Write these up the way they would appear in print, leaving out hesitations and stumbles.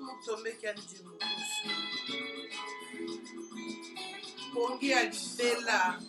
Mutombeki ya ndimbukusu pongi ya libela.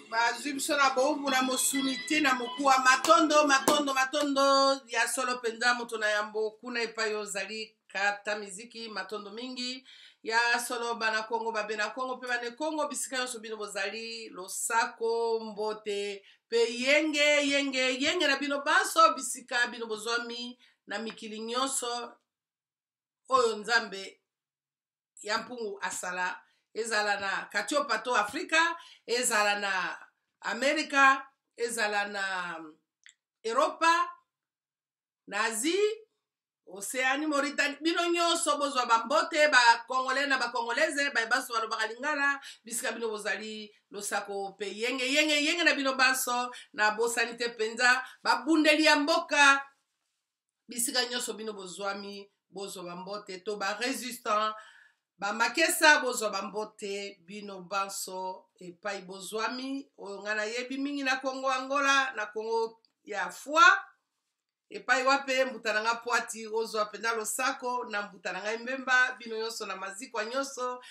Bazwi biso na bowumbu na mosuni te na mokuwa. Matondo, matondo, matondo ya solo mpenza. Moto na yambo kuna epai ozali, kata miziki. Matondo mingi ya solo, bana Kongo, babena Kongo mpe bane Kongo, bisika nyonso bino bozali, losako, mbote mpe yenge, yenge, yenge na bino banso, bisika bino bozwami na mikili nyonso oyo Nzambe ya mpungu asala, ezala na Katiopa to Afrika, ezala na Amerika, ezala na Eropa, na Asie, Océanie, Mauritanie, bino nyonso bozwa bambote. Bacongolais na Bacongolaise, baye banso balobaka lingala, bisika bino bozali, losako mpe yenge, yenge, yenge na bino banso. Nabosani te mpenza babundeli ya mboka, bisika nyonso bino bozwami, bozwa bambote, to barésistant, bamakesa, bozwa bambote bino banso epai bozwami. Oyo ngai nayebi mingi na Kongo Angola, na Kongo ya foi, epai wape mbuta na nga Pwati, ozwa mpenza losako na mbuta na ngai Mbemba. Bino nyonso na mazikwa nyonso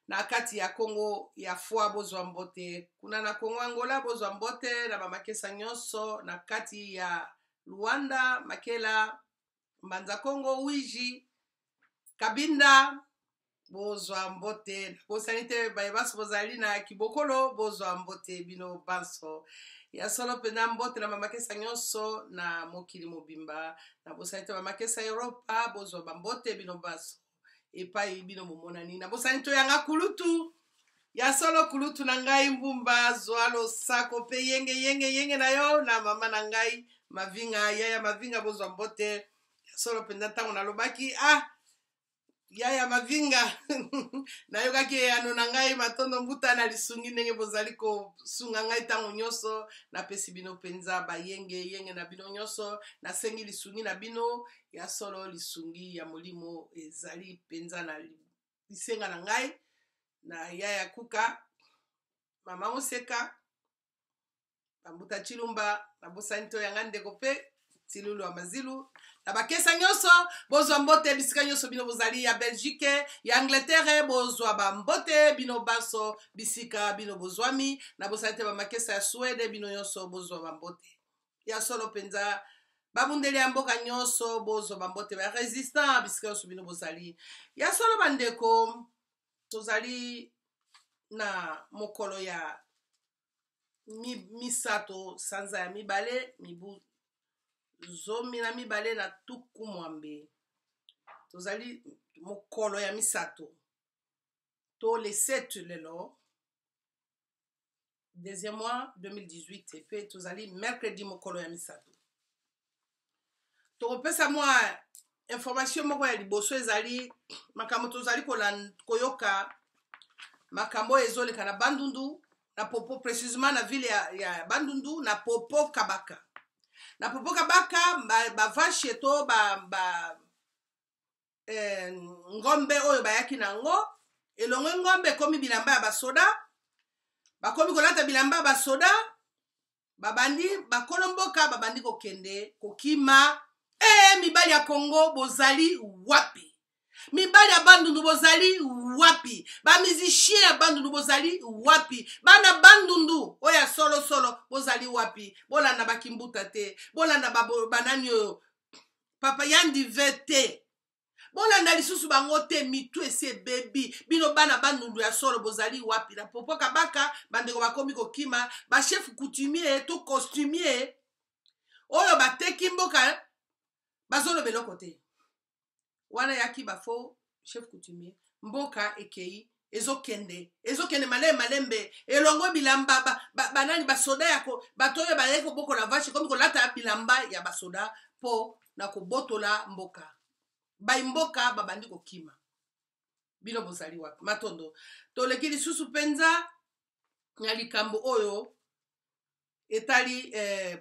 na kati ya Kongo ya foi, bozwa mbote. Kuna na Kongo Angola, bozwa mbote na bamakesa nyonso na kati ya Luanda, Makela, Mbanza Kongo, Wiji, Kabinda, bozwa mbote. Nabosani te baye banso bozali na Kibokolo, bozwa mbote bino banso ya solo mpenza. Mbote na bamakesa nyonso na mokili mobimba. Nabosani te bamakesa Eropa, bozwa bambote bino banso epai bino bomonani. Nabosani toyanga kulutu ya solo, kulutu na ngai Mbumba, zwa losako mpe yenge, yenge, yenge na yo na mama na ngai Mavinga, yaya Mavinga, bozwa mbote ya solo mpenza. Ntango nalobaki ah, yaya Mavinga, nayokaki eyano na ngai. Matondo mbuta na lisungi, ndenge bozali kosunga ngai ntango nyonso. Napesi bino mpenza bayenge yenge na bino nyonso. Nasengi lisungi na bino ya solo, lisungi ya molimo ezali mpenza na lisenga na ngai na yaya Kuka, mama Moseka, bambuta Chilumba. Nabosani to yanga ndeko mpe Tilulu ya Mazilu na bakesa nyonso, bozwa mbote bisika nyonso bino bozali, ya Belgique, ya Angleterre, bozwa bambote bino banso bisika bino bozwami. Nabosani te bamakesa ya Swede, bino nyonso bozwa bambote ya solo mpenza. Babundeli ya mboka nyonso, bozwa bambote, barésistant, bisika nyonso bino bozali. Ya solo bandeko, tozali na mokolo ya 3, sanza ya 2, mibu 2060. Tozali mokolo ya 3 to le 7 lelo, deuxième mois 2018, mpe tozali mercredi, mokolo ya 3. Tokopesa mwa information moko ya liboso. Ezali makambo tozali koyoka, makambo oyo ezoleka na Bandundu, na Popo, précisément na ville ya Bandundu, na Popo Kabaka. Na Popo Kabaka, bavache ba to ba ngombe oyo bayaki na yango elongwe. Ngombe ekomi bilamba ya basoda, bakomi kolata bilamba ya basoda. Babandi, bakolo mboka babandi kokende kokima. E mibali ya Kongo, bozali wapi? Mibali ya Bandundu, bozali wapi? Bamusicien ya Bandundu, bozali wapi? Bana Bandundu oyo ya solosolo, bozali wapi? Bolanda bakimbuta te, bolanda banani oyo, papa Yandive te, bolanda lisusu bango te. Mitu esi ebebi. Bino bana Bandundu ya solo, bozali wapi? Na Popo Kabaka, bandeko bakomi kokima. Bachef coutumier to costumier oyo bateki mboka bazoloba eloko te. Wana yaki bafaux chef coutumier. Mboka ekei, ezokende, ezokende malembe malembe, elongo bilamba banani ba, ba basoda ya bato oyo bazali kobokola vache ekomi kolata bilamba ya basoda mpo na kobotola mboka. Bai mboka babandi kokima. Bino bozali wapi? Matondo. Toleki lisusu mpenza na likambo oyo etali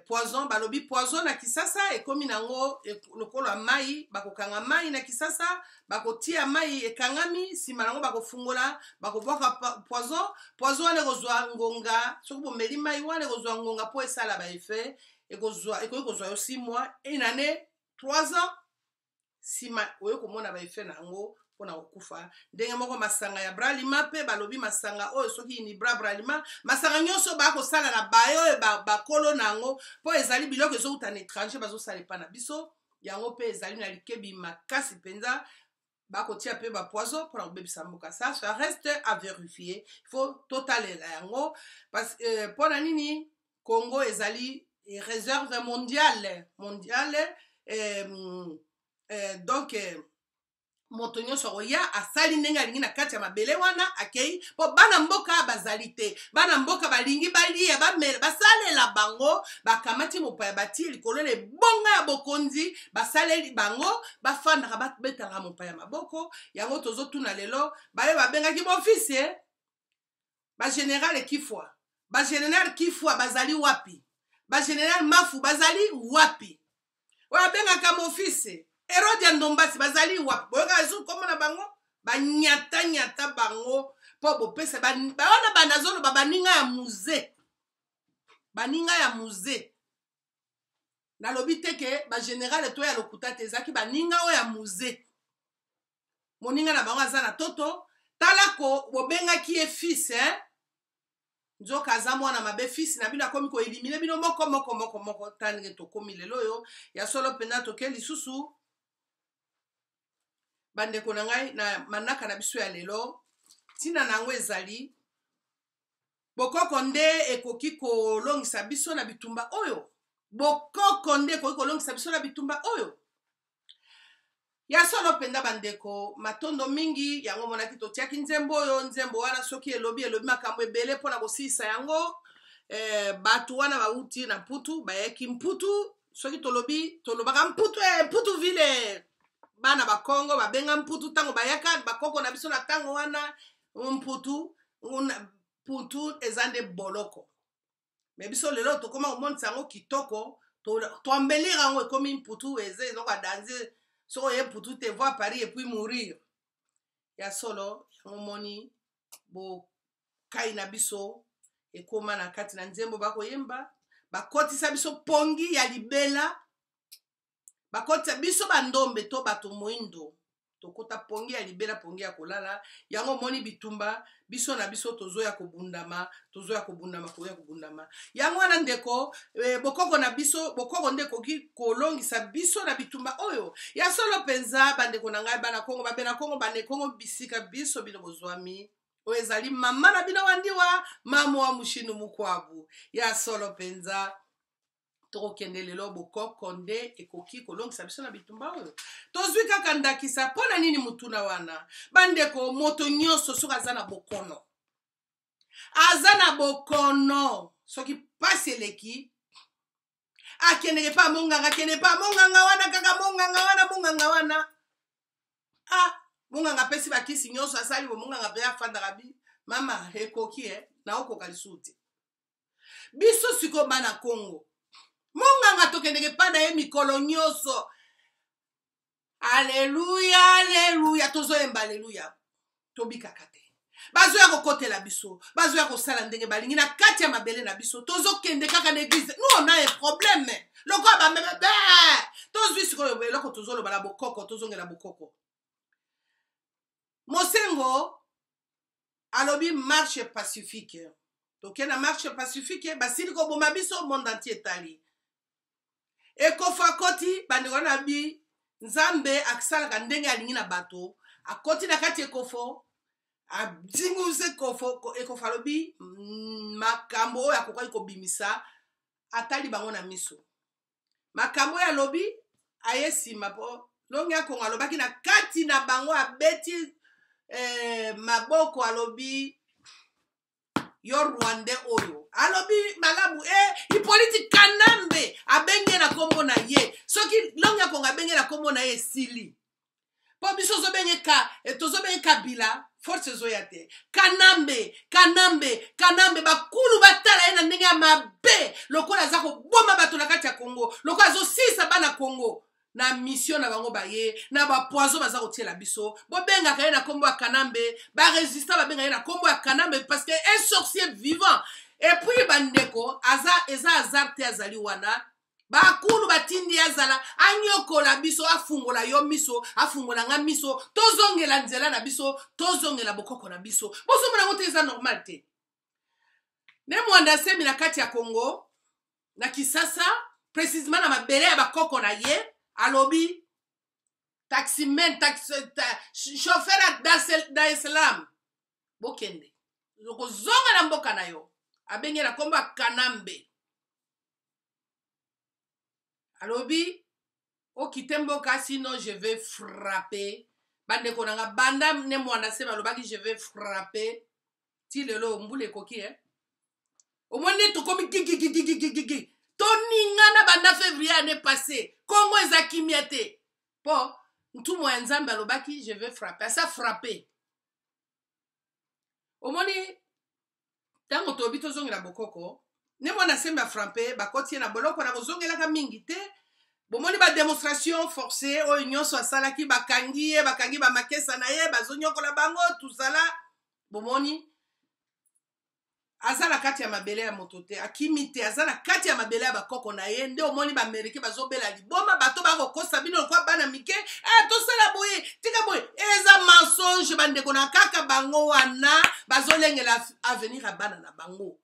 poison. Balobi poison na Kisasa ekomi nango lokola mai. Bakokanga mai na Kisasa, bakotia mai ekangami, nsima nango bakofungola, bakobwaka poison. Poison wana ekozwa ngonga, soki bomeli mai wana, ekozwa ngonga mpo esala baeffet. Ekozwa, ekoki kozwa yo 6 mois, une année, 3 ans, nsima oye komona baeffet na yango mpona kokufa. Ndenge moko masanga ya Bralima mpe, balobi masanga oyo soki Unibra, Bralima, masanga nyonso bakosala na baye oyo bakolo na yango, mpo ezali biloko ezowuta na étranger, bazosala epa na biso. Yango mpe ezali na likebi makasi mpenza, bakotia mpe bapoison mpona kobebisa mboka. Ça reste à vérifier, il faut totalela yango parce mpona nini? Congo ezali réserve mondiale mondiale donc moto nyonso akoya, asali ndenge alingi na kati ya mabele wana, akei, mpo bana mboka bazali te. Bana mboka balingi balia, bamela, basalela bango. Bakamati mopaya, batie likolo na ebonga ya bokonzi, basaleli bango, bafandaka, babetaka mopaya maboko. Yango tozotuna lelo bayo babengaki baofficier, bagénéral Kifwa. Bagénéral Kifwa bazali wapi? Bagénéral Mafu bazali wapi? Oyo abengaka mofise Herode ya Ndombasi bazali wapi? Boyoka ezu komona na bango, banyatanyata bango mpo bopesa bawana. Banda azoloba baninga ya Mzee, baninga ya Mzee. Nalobi te ke bagénéral to ya lokuta te, ezalaki baninga oyo ya Mzee. Moninga na bango aza na toto, tala ko bobengaki ye fils, eh? Nzoka aza mwana mabe. Fils na bino akomi koéliminer bino moko moko moko moko. Ta ndenge tokómi lelo oyo. Ya solo mpenza, toke lisusu, bandeko na ngai, na manaka na biso ya lelo. Ntina na yango ezali bokoko nde ekoki kolongisa biso na bitumba oyo. Bokoko nde ekoki kolongisa biso na bitumba oyo. Ya solo mpenza, bandeko, matondo mingi. Yango monaki totiaki nzembo oyo. Nzembo wana soki elobi, elobi makambo ebele mpona kosilisa yango. Bato wana bauti na Mputu, bayaki Mputu. Soki tolobi, tolobaka Mputu, Mputu ville. Bana Bakongo babenga Mputu ntango bayaka, bakoko na biso na ntango wana. Mputu, Mputu eza nde boloko. Me biso lelo tokóma komonisa yango kitoko, toembellir yango, ekomi Mputu eza eloko ya danger. Soki oye Mputu te, voir Paris et puis mourir. Ya solo, yango moni bokai na biso ekóma na kati na nzembo bakoyemba, bakotisa biso pongi ya libela. Bakotisa biso bandombe to bato moindo, tokota pongi ya libela, pongi ya kolala. Yango omoni bitumba biso na biso, tozoya kobundama, tozoya kobundama, koya kobundama. Yango wana, ndeko, bokoko na biso, bokoko nde ekoki kolongisa biso na bitumba oyo. Ya solo mpenza, bandeko na ngai, bana Kongo, babena Kongo, bana Kongo, bisika biso bino bozwami, oyo ezali mama na bino Wandiwa, mama wa mushinu mukwabu. Ya solo mpenza, tokokende lelo, bokoko nde ekoki kolongisa biso na bitumba oyo. Tozwi kaka ndakisa. Mpo na nini motuna wana, bandeko? Moto nyonso soki aza na bokono, aza na bokono, soki mpasi eleki, akendeke mpa monganga. Akende mpa monganga wana, kaka monganga wana, monganga wana, ah, monganga apesi bakisi nyonso, asali bo. Monganga mpe afandaka bi: "Mama, ekoki, e naokoka lisusu te." Biso sikoyo bana Kongo, monganga tokendeke epai na ye mikolo nyonso, aleluya, aleluya, tozoyemba aleluya, tobikaka te. Bazoya kokotela biso, bazoya kosala ndenge balingi na kati ya mabele na biso. Tozokende kaka na église, nous on a un problème lokola bameme be. Tozwi sikoyo eloko tozoloba na bokoko, tozongela bokoko. Mosengo alobi marche pacifique. Toke na marche pacifique, basili koboma biso, monde entier etali. Ekofa akoti, bandeko na bi, Nzambe asalaka ndenge alingi na bato. Akoti na kati ekofo, adingusa ekofo. Ekofo alobi makambo oyo akokaki kobimisa, atali bango na miso. Makambo oyo alobi aye nsima, mpo longi akongo alobaki na kati na bango, abeti. maboko, alobi yo Rwandais oyo, alobi malamu Hippolyte Kanambe abengi ye na nkombo na ye. Soki longi ya Kongo abengi ye na nkombo na ye, esili. Mpo biso ozobenge ka tozobenge Kabila, force ezoya te. Kanambe, Kanambe, Kanambe, bakulu batala ye na ndenge ya mabe, lokola aza koboma bato na kati ya Kongo, lokola azosilisa bana Kongo na mission na bango, baye na bapoison baza kotiela biso. Bobengaka ye na nkombo ya Kanambe, barésistant babengaka ye na nkombo ya Kanambe parce que un sorcier vivant. Et puis bandeko, aza eza hasard te azali wana. Bakulu batindi azala anyokola biso, afungola yo miso, afungola nga miso, tozongela nzela na biso, tozongela bokoko na biso. Bozomona yango te, eza normal te. Ne Mwanda Asemi na kati ya Congo, na Kisasa précisement, na mabele ya bakoko na ye, alobi taximen taxi, ta, chauffeur ya Dar es Salaam, bokende, okozonga na mboka na yo. Abenge na nkombo ya Kanambe, alobi okite mboka, sinon je vais frapper. Bandeko na nga, banda Ne Mwanda Se balobaki "je vais frapper" ti lelo mbula ekoki. Omoni nde tokomi gigigigigigigi, toningana banda février année passé. Kongo eza kimia te, mpo ntumo ya Nzambe alobaki "je vais frapper", asa frappe. Omoni ntango toyebi tozongela bokoko, Ne Mwana Sembe afrappe, bakoti ye na boloko. Na kozongelaka mingi te, bomoni badémonstration forcé oyo nyonso asalaki, bakangi ye, bakangi bamakesa na ye, bazonyokola bango tuzala. Bomoni aza na kati ya mabele ya moto te, akimi te, aza na kati ya mabele ya bakoko na ye. Nde omoni baaméricain bazobela liboma, bato bakokosa bino lokwa bana mike. Tosala boye, tika boye, eza mensonge. Bandeko na kaka bango wana bazolengela avenir ya bana na bango.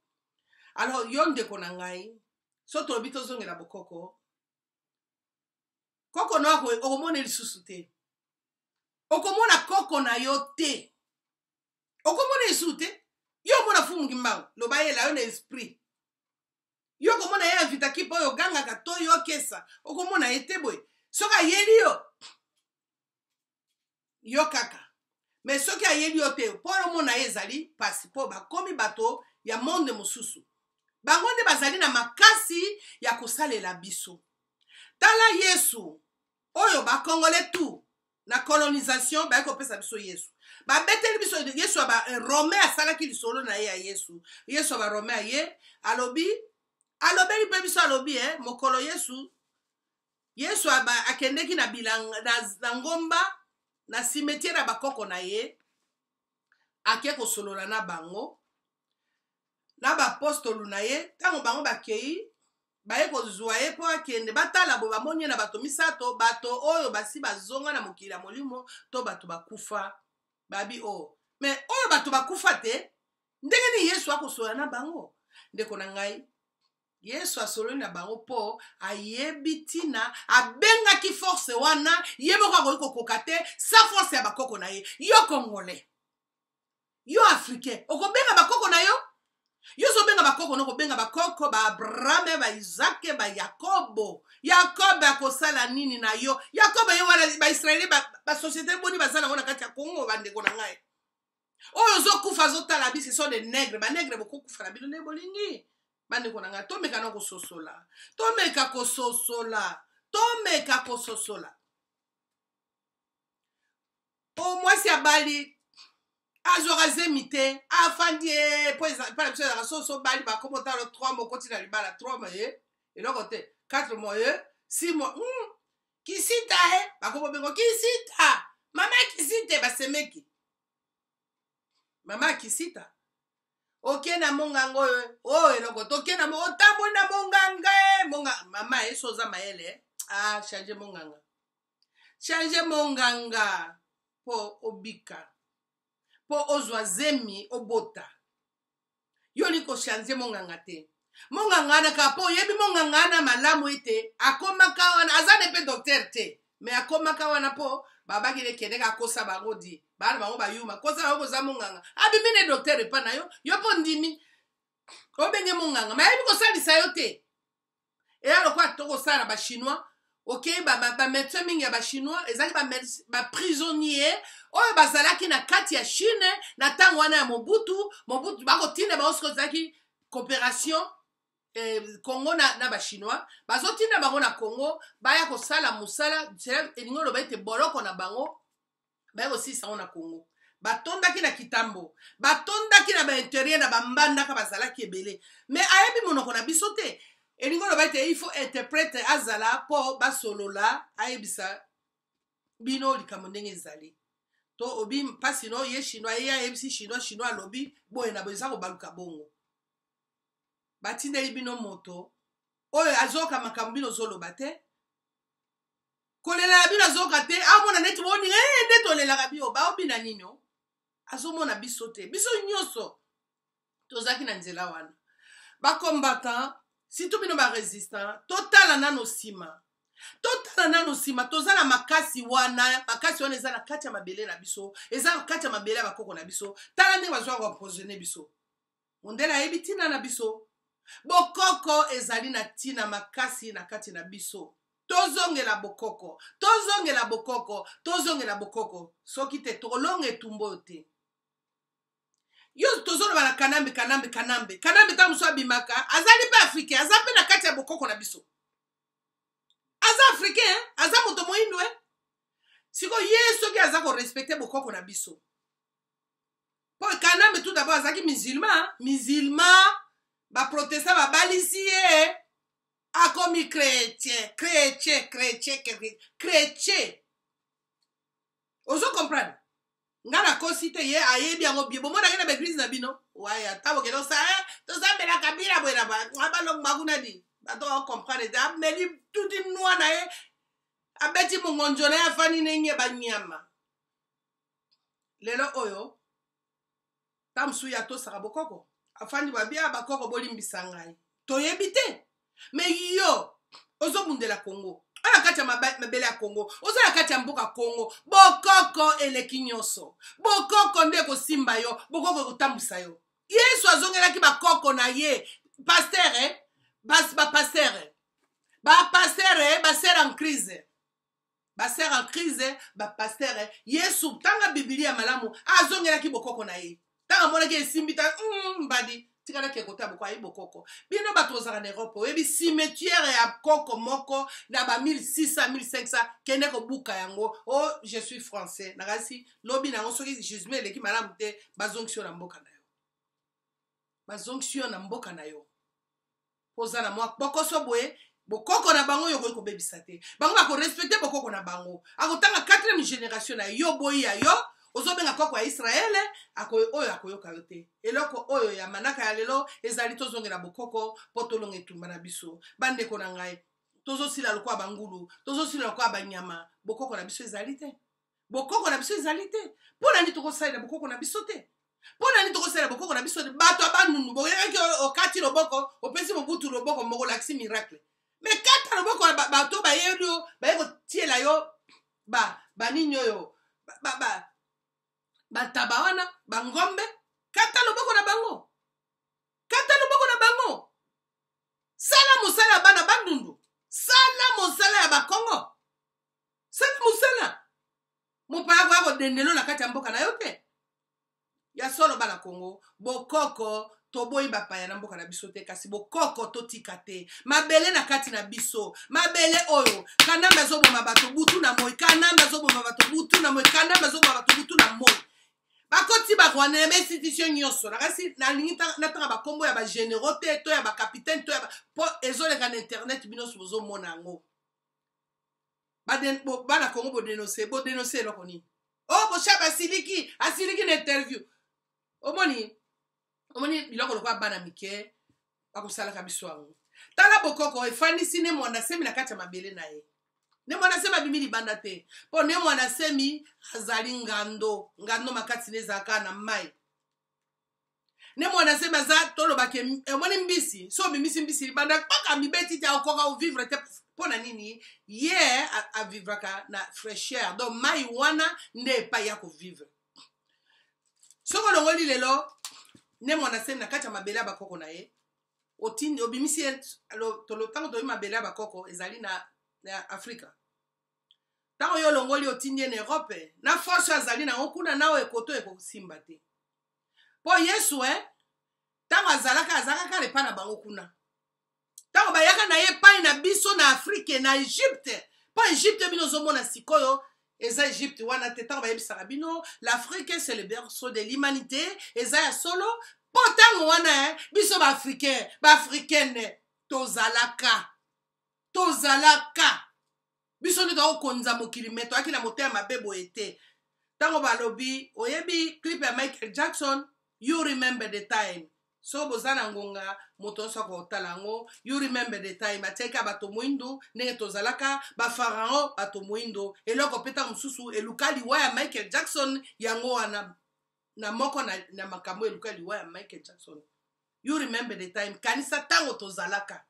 Alors yo ndeko na ngai, so tolobi tozongela bokoko, koko no okomona lisusu te, okomona koko na yo te, okomona lisusu te. Yo omona Fumungi Mbango, loba yela yo na esprit, yo okomona ye invitaki mpo oyo ogangaka to yo okesa, okomona ye te boye. Soki ayeli yo, yo kaka, mais soki ayeli yo te, mpo omona ye ezali mpasi, mpo bakomi bato ya monde mosusu. Bango nde bazali na makasi ya kosalela biso. Tala Yesu oyo bakongole tu na colonisation baye kopesa biso. Yesu babeteli biso, Yesu ya baromain asalaki lisolo na ye ya Yesu. Yesu ya baromain aye, alobi, alobeli mpe biso, alobi mokolo Yesu akendeki na bilanga, na ngomba, na cimetière ya bakoko na ye, ake kosolola na bango, na bapostolu na ye. Ntango bango bakei, baye kozwa ye mpo akende, batala bo bamoni ye na bato misato, bato oyo basi bazonga na mokili ya molimo to bato bakufa. Babi o oh. Mais oyo bato bakufa te, ndenge nini Yesu akosolola na bango? Ndeko na ngai, Yesu asololi na bango mpo ayebi ntina abengaki force wana. Ye moko akoki kokoka te sa force ya bakoko na ye. Yo Congolais, yo Africain, okobenga bakoko na yo? Yo ozobenga bakoko no, kobenga bakoko baabrahame, baisake, bayakobo. Yakobo akosala nini na yo? Yakobo ye wana, baisraeli, basociété boni baza nango na kati ya Kongo? Bandeko na ngai, oyo ozokufa azotala bisi so de nègre, banègre bokokufa na bino nde bolingi. Bandeko na ngai, tomeka na kososola, tomeka kososola, tomeka kososola. O mwasi abali, azwaka zemi te, afandi ye mpo epa na biso ezalaka soso bali bakoma otala 3 mois, okoti na libala 3 mois, ye eloko te, 4 mois, ye 6 mois, kisita e bakoma bengo kisita, mama kisite, basemeki mama kisita. Oke na monganga oyo, oyo eloko toke na otamboli na monganga e monga mama ye so oza mayele, ah, change monganga, change monganga mpo obika, mpo ozwa zemi, obota. Yo olingi kochange monganga te, monganga wana kaka mpo oyebi monganga wana malamu ete akomaka wana, aza ne mpe docteur te, mais akomaka wana mpo babaki ne kendeka akosa bango di bana bango bayuma kosa bango koza monganga, abimi ne docteur epa na yo. Yo mpo ndimi obenge monganga, mais ayebi kosalisa yo te. Eya lokola tokosala na bachinois. Okei, bamédecin mingi ya Bachinois ezalaki baprisonnier oyo bazalaki na kati ya Chine na ntango wana ya Mobutu. Mobutu bakotinda bango soki ezalaki coopération Congo na Bachinois, bazotinda bango na Congo, baya kosala mosala. Elingi oloba ete boloko na bango baya kosilisa yango na Congo. Batondaki na Kitambo, batondaki na baintérieur, na bambandaka, bazalaki ebele. Mais ayebi monoko na biso te. Elingi oloba ete il faut interprète azala mpo basolola, ayebisa bino likambo ndenge ezali. To obi mpasi no ye Chinois, ye ayebisi Chinois, Chinois alobi boye na boye, eza kobaluka bongo. Batindeli bino moto oyo azoyoka makambo bino ozoloba te, kolela na bino azoyoka te, amona neti boninga nde tolelaka bio baobina nini, azomona biso te. Biso nyonso tozalaki na nzela wana, bacombattant, surtout bino barésistant. Totala nano nsima, totala nano nsima. Toza na makasi wana, makasi wana eza na kati ya mabele na biso, eza na kati ya mabele ya bakoko na biso. Tala ndenge bazwaka koempoisonner biso. Mondele ayebi ntina na biso. Bokoko ezali na ntina makasi na kati na biso. Tozongela bokoko, tozongela bokoko, tozongela bokoko. Soki te, tokolonga etumba oyo te. Yo tozoloba na Kanambe, Kanambe, Kanambe, Kanambe. Ntango mosusu abimaka, azali mpe Africain, aza mpe na kati ya bokoko na biso. Aza Africain, aza moto moyindo. Sikoyo ye soki aza korespecter bokoko na biso, mpo Kanambe tout d'abord azalaki musulman, musulman, baprotestant babalisi ye, akomi chrétien, chrétien, chrétien, chrétien. Ozo comprendre nga nakosi te? Ye ayebi yango bien. Bomonaki na baeglise na bino waya, ata bokende osala, tozambela Kabila boye na balongwa kuna di bato bacomprendre te. Ameli tuti nwa na ye, abeti mongonzo na ye, afandi ndenge banyama. Lelo oyo ta mosusu ye atosaka bokoko, afandi babia bakoko, bolimbisa ngai, toyebi te. Mais yo ozobundela Kongo, oyo na kati ya mabele ya Kongo, oza na kati ya mboka Kongo, bokoko eleki nyonso. Bokoko nde ekosimba yo, bokoko ekotambwisa yo. Yesu azongelaki bakoko na ye. Pasteur, eh? Bapasteur, bapasteur, basœur en crise, basœur en crise, bapasteur. Yesu, ntanga Bibilia malamu, azongelaki bokoko na ye. Ntango amonaki esimbi ta mbadi tikalaki ekota boko ayi bokoko. Bino bato ozalaka na Europe, oyebi cimetière ya koko moko na ba 1600, 1500, kende kobuka yango. O oh, je suis français, nakasi lobi na yango. Soki jugement eleki malamu te, bazongisi yo na mboka na yo, bazongisi yo na mboka na yo. Oza na mwa kpokoso boye, bokoko na bango oyo okoki kobebisa te. Bango bakorespecter bokoko na bango. Akotanga 4e génération na yo, boyi ya yo ozobenga koko ya Israele oyo akoyoka yo te. Eloko oyo ya manaka ya lelo ezali tozongela bokoko mpo tolonga etumba na biso. Bandeko na ngai, tozosila lokola bangulu, tozosila lokola banyama. Bokoko na biso ezali te, bokoko na biso ezali te. Mpo na nini tokosalela bokoko na biso te? Mpo na nini tokosalela bokoko na biso te? Bato ya Banunu, boyekaki, okati loboko, opesi Mobutu loboko moko, olakisi miracle. Mais kata loboko ya bato bayeli yo, baye kotiela yo banini oyo, bataba wana, bangombe. Kata loboko na bango, kata loboko na bango. Sala mosala ya bana Bandundu, sala mosala ya Bakongo, sala mosala. Mopaya koya kodendelo na kati ya mboka na yo te. Ya solo, bana Kongo, bokoko, toboyi bapaya na mboka na biso te, kasi bokoko totika te. Mabele na kati na biso, mabele oyo Kanambe azoboma bato butu na moi, Kanambe azoboma bato butu na moi, Kanambe azoboma bato butu na moi. Bakoti Barwandais na bainstitution nyonso. Nakasi nalingi natanga bakombo ya bagénéraux te, to ya bacapitaine, to ya mpo ezoleka na internet, bino nyonso bozomona yango. Bana Kongo, bodénoncer, bodénoncer eloko nini? O Boshab asiliki, asiliki na interview. Omoni, omoni biloko lokola bana mike bakosalaka biso yango. Tala, bokoko efandisi Ne Mwanda Semi na kati ya mabele na ye. Ne Mwanda Semi abimi libanda te, mpo Ne Mwanda Semi azali ngando, ngando makasi ne ezalaka na mai. Ne Mwanda Semi aza, tolobaki, omoni mbisi, so obimisi mbisi libanda kaka mibeti te, akoka ovivre te. Mpo na nini? Ye avivraka na fraîcheur, donc mai wana nde epai ya kovivre. Soki olongoli lelo Ne Mwanda Semi na kati ya mabele ya bakoko na ye, otindi, obimisi ye. Ntango toyebi mabele ya bakoko ezali na na Afrika. Ntango yo olongoli otindi ye na Europe, na force oyo azali nango kuna na oyo ekoto ekosimba te. Mpo Yesu eh, ntango azalaka azalaka kaka epai na bango kuna. Ntango bayaka na ye epai na biso na Afrike, na Egypte, mpo Egypte bino ozomona sikoyo eza Egypte wana te. Ntango bayebisaka bino l'Afrique c'est le berceau de l'humanité, eza ya solo. Mpo ntango wana eh, biso baafricain baafricaine tozalaka tozalaka biso nde tokokonza mokili, me toyaki na motema mabe boye te. Ntango balobi, oyebi clip ya Michael Jackson, You Remember the Time? So boza na ngonga, moto nyonso akotala yango. You Remember the Time, atiaki bato mwindu ndenge tozalaka bafarao, bato mwindo. Eloko mpe ntango mosusu eluka liwa ya Michael Jackson yango wana, na moko na makambo eluka liwa ya Michael Jackson. You Remember the Time, kanisa ntango tozalaka.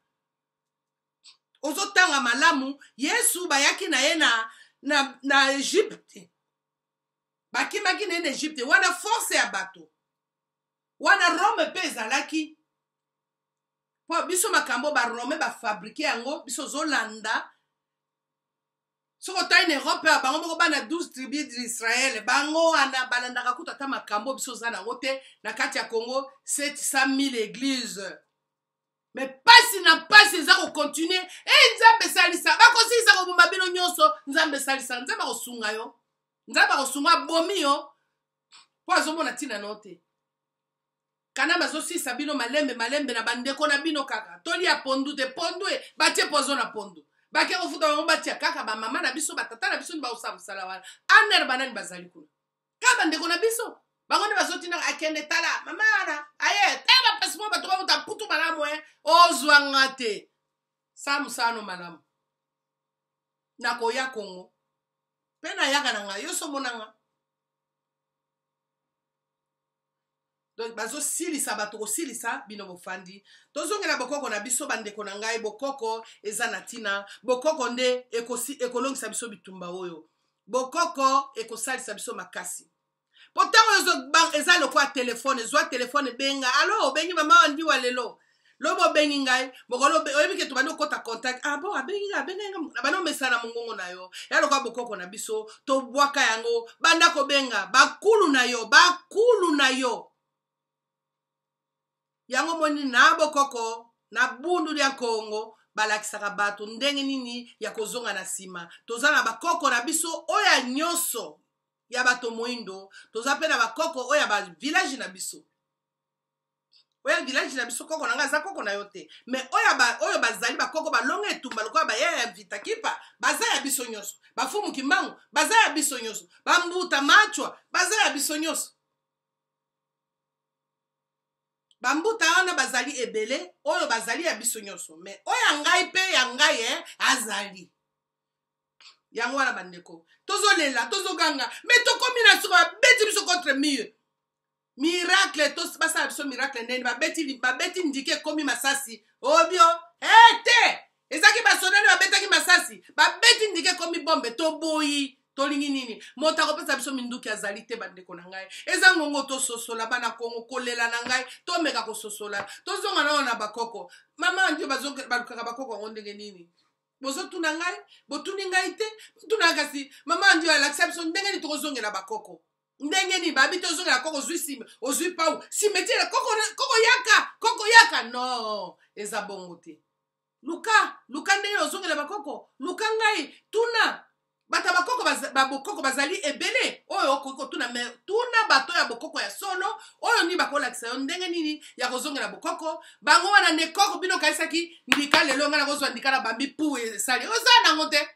Ozotanga malamu, Yesu bayaki na ye na Egypte, bakimaki na ye na Egypte wana, force ya bato wana. Rome mpe ezalaki, mpo biso makambo barome bafabriquer yango, biso ozolanda. Soki otali na Europe ya bango moko, bana 12 tribus d'Israël, bango wana balandaka kutu ata makambo biso oza nango te. Na kati ya Congo, 700 000 église, me pasi na pasi eza kocontinuer. E Nzambe esalisa, bakosilisa koboma bino nyonso. Nzambe esalisa, Nzambe akosunga yo, Nzambe akosunga. Abomi yo mpo azomona ntina na yo te. Kana bazosilisa bino malembe malembe na bandeko na bino kaka. Tolia pondu te, pondu e batie poison na pondu, bake kofuta bango, batia kaka bamama na biso, batata na biso nde baosala mosala wana. Aner banani bazali kuna? Kaka bandeko na biso, bango nde bazotindaka akende. Tala mama wana aye, tala bapasseport, bato bakuta putu malamu e ozwanga te. Sa mosala no malamu, nakoya Kongo mpe nayaka na ngai, yo so omonanga. Donc bazosilisa bato, kosilisa bino bofandi. Tozongela bokoko na biso, bandeko na ngai. Bokoko eza na ntina. Bokoko nde ekolongisa biso bitumba oyo. Bokoko ekosalisa biso makasi, mpo ntango eza lokola telefone. Ezwa telefone, ebenga: "Alo, obengi mama wa ndiwa lelo." Lobi obengi ngai, mokolo oyebi ke tobandi okɔta contact. Ah bon, abengi ngai, abengi ngai, bandi omesana na mongongo na yo. Ya lokola bokoko na biso, tobwaka yango. Banda kobenga bakulu na yo, bakulu na yo. Yango moni na bokoko na bundu ya Kongo, balakisaka bato ndenge nini ya kozonga na nsima. Toza na bakoko na biso oyo ya nyonso ya bato moindo, toza mpe na bakoko oyo ya bavillage na biso. Oyo ya village na biso, koko na ngai aza koko na yo te, mais oyo oyo bazali bakoko balonga etumba lokola baya ya Vita Kipa, baza ya biso nyonso. Bafumu Kimbangu baza ya biso nyonso, bambuta Machwa baza ya biso nyonso. Bambuta wana bazali ebele, oyo bazali ya biso nyonso, mais oyo ya ngai mpe ya ngai e azali. Yango wana bandeko, tozolela, tozoganga, mais tokomi na suka. Babeti biso contre mur. Miracle, basala biso miracle ndeni babeti, babeti ndike ekomi masasi obio e te. Ezalaki basonani, babetaki masasi, babeti ndike ekomi bombe. Toboyi, tolingi nini? Moto akopesa biso minduki azali te. Bandeko na ngai, eza ngongo tososola. Bana Kongo, kolela na ngai, tomeka kososola, tozonga nano na bakoko. Mama ndio balukaka bakoko yango ndenge nini? Bozotuna ngai, botuni ngai te, botuna kasi mama ndio alakisa biso ndenge nini tokozongela bakoko. Ndenge nini babi tozongela koko? Ozwi nsima, ozwi pau, cimetière, koko, koko yaka, koko yaka. Non, eza bongo te. Luka, luka ndenge ozongela bakoko. Luka ngai, tuna bato ya bakoko. Babokoko bazali ebele oyo okoki kotuna, mais tuna bato ya bokoko ya solo oyo nini bakolakisa yo ndenge nini ya kozongela bokoko. Bango wana nde koko. Bino okanisaki ndika lelo ngai nakozwa ndika na bambi pu esali, oza nango te.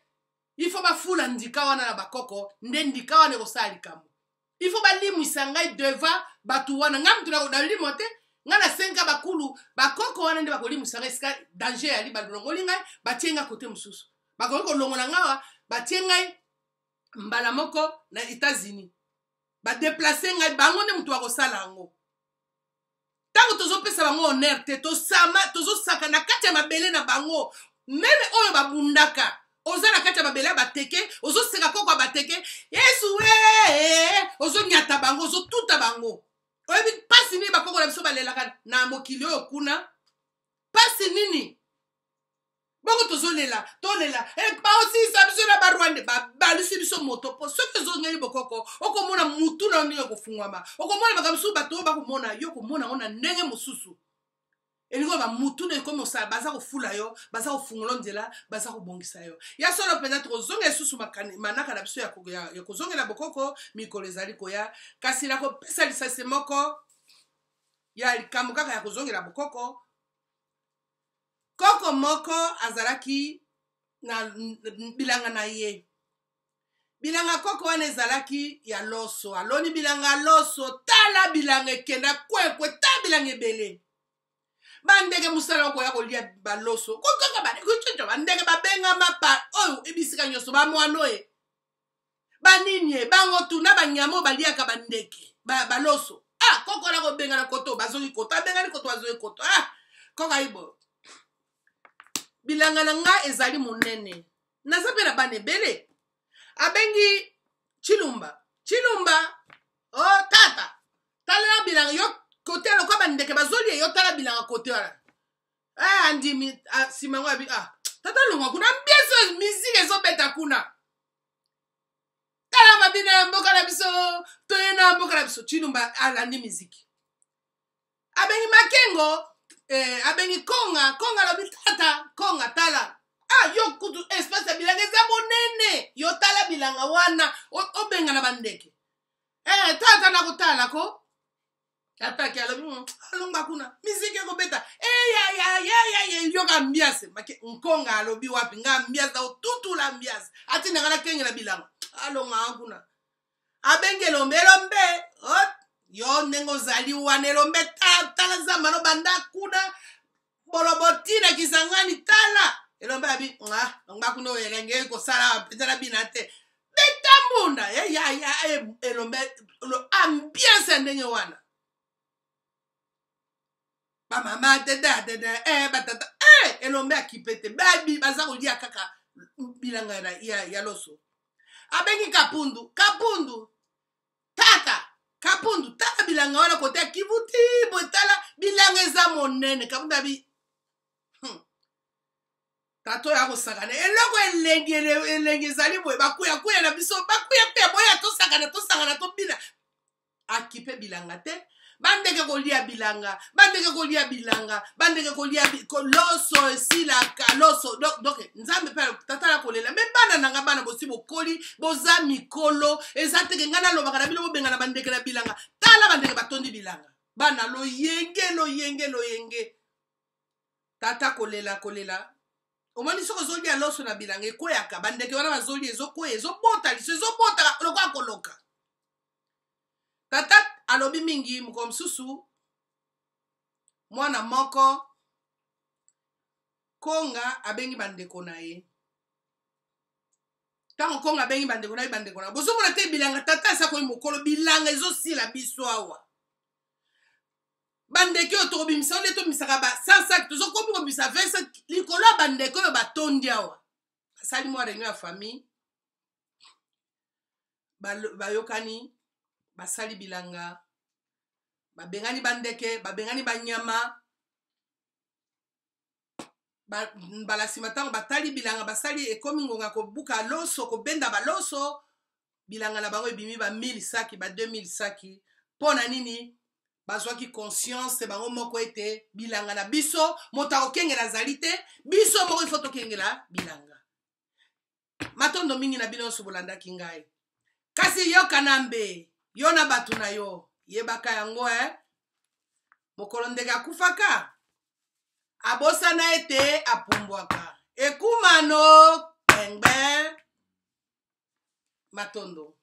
Il faut bafula ndika wana na bakoko, nde ndika wana ekosala likambo. Il faut balimwisa ngai devant bato wana. Ngai mutu nalimwa te, ngai nasenga bakulu bakoko wana nde bakolimwisa ngai. Esika danger yali, balongoli ngai, batie ngai kote mosusu. Bakoki kolongola ngai awa, batie ngai mbala moko na États-Unis, badéplacer ngai. Bango nde motu bakosala yango. Ntango tozopesa bango honneur te, tozosaka na kati ya mabele na bango même oyo babundaka. Oza na kati ya mabele ya bateke, ozoseka koko ya bateke. Yesu e, ozonyata bango, ozotuta bango. Oyebi mpasi nini bakoko na biso balelaka na mokili oyo kuna? Mpasi nini? Bongo tozolela, tolela e, baosilisa biso na barwande, babalusi biso moto. Mpo soki ozongeli bokoko, okomona mutu na yo ndenge ekofungwama, okomona makambo mosusu bato oyo bakomona yo, okomona yango na ndenge mosusu. Elingi oyo bamutu na ekomi osala, baza kofula yo, baza kofungola nzela, baza kobongisa yo. Ya solo mpenza, tokozonga lisusu manaka na biso ya kozongela bokoko mikolo ezali koya. Kasi nakopesa lisasi moko ya likambo kaka ya kozongela bokoko. Koko moko azalaki na bilanga na ye. Bilanga koko wana ezalaki ya loso. Aloni bilanga ya loso. Tala bilanga ekenda kwekwe, ta bilanga ebele. Bandeke mosala okoya kolia baloso kokaka bandeke, bandeke babengama pa oyo ebisika nyonso, bamwano ye banini ye bango tuna banyama oyo baliaka bandeke baloso. Ah, koko na kobengana koto bazongi koto, abengani koto bazongi koto. Ah, koko ayibo, bilanga na nga ezali monene, naza mpe na bana ebele. Abengi Chilumba. Chilumba, o oh, tata, talela bilanga yo kote lokola bandeke bazolia yo, tala bilanga kote wana. Eh, andimi. Ah, nsima yango abi, ah, tata, longwa kuna, mbiso miziki ezobeta kuna, tala mabina ya mboka na biso, toye na mboka na biso. Chilumba alandi miziki, abengi Makengo, eh, abengi Konga. Konga alobi, tata Konga, tala, ah, yo kutu espace ya bilanga eza monene, yo tala bilanga wana, obengana bandeke. Eh, tata, nakotala ko. Ataki alobi, alongwa kuna, miziki ekobeta eyayayaya, yoka ambiance. Nkonga alobi, wapi nga ambiance na otutula ambiance, atindanga nakengela bilanga, alongaka kuna. Abengi Elombe. Elombe, oh, yo ndenge ozali wana, Elombe, tala, tala zamba no banda kuna bolobo ntina Kisangani, tala. Elombe abi, ah, longwa kuna, oyo elenge kosala mpenza na bina te, beta mbunda ya Elombe, ambiance ya ndenge wana, bamama dede dede, eh, batata, eh, Elombe akipe te, babi baza kolia kaka bilanga ya loso. Abengi Kapundu. Kapundu, tata Kapundu, tala bilanga wana kote ya Kivu ti boye, tala bilanga eza monene. Kapundu abi, tata oyo akosakana eloko elengi, elengi ezali boye, bakuyakuya na biso, bakuyakuya boya, tosakana, tosangana, tobina. Akipe bilanga te, bandeke kolia bilanga, bandeke kolia bilanga, bandeke kolia loso esilaka loso. Donc Nzambe mpe tata na kolela me bana na nga, bana bosi bokoli, boza mikolo, eza teke ngai nalobaka na bino bobengana bandeke na bilanga. Tala bandeke batondi bilanga, bana loyenge, loyenge, loyenge. Tata kolela, kolela. Omoni, soki ozolia loso na bilanga, ekweyaka, bandeke wana bazolia, ezokweya, ezobota liso, ezobota lokola koloka. Tata alobi mingi. Mokolo mosusu mwana moko Konga abengi bandeko na ye. Ntango Konga abengi bandeko na ye, bandeko na ye, bozomona te bilanga, tata asakoyi mokolo, bilanga ezosila biso awa, bandeke oyo tokobimisa nde tobimisaka ba 100 sac, tozokomi kobimisa 20 sac likolo ya bandeke oyo batondi awa. Basali mwa réunion ya famille, bayokani, basali bilanga, babengani bandeke, babengani banyama. Mbala nsima, ntango batali bilanga, basali, ekomi ngonga kobuka loso, kobenda baloso, bilanga na bango ebimi ba 1000 saki, ba 2000 saki. Mpo na nini? Bazwaki conscience bango moko ete bilanga na biso, moto akokengela azali te, biso moko ifo tokengela bilanga. Matondo mingi na bino nyonso bolandaki ngai. Kasi yoka na mbe yo na bato na yo, yebaka yango, eh? Mokolo ndeke akufaka, abosana ete apumbwaka ekumano pengbe. Matondo.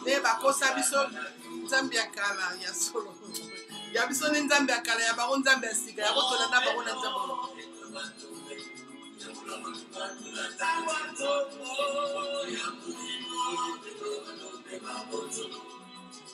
Nde bakosa biso. Nzambe ya kala ya solo. Ya biso nde Nzambe ya kala, ya bango Nzambe ya sika. Ya kotolanda bango na Nzambe.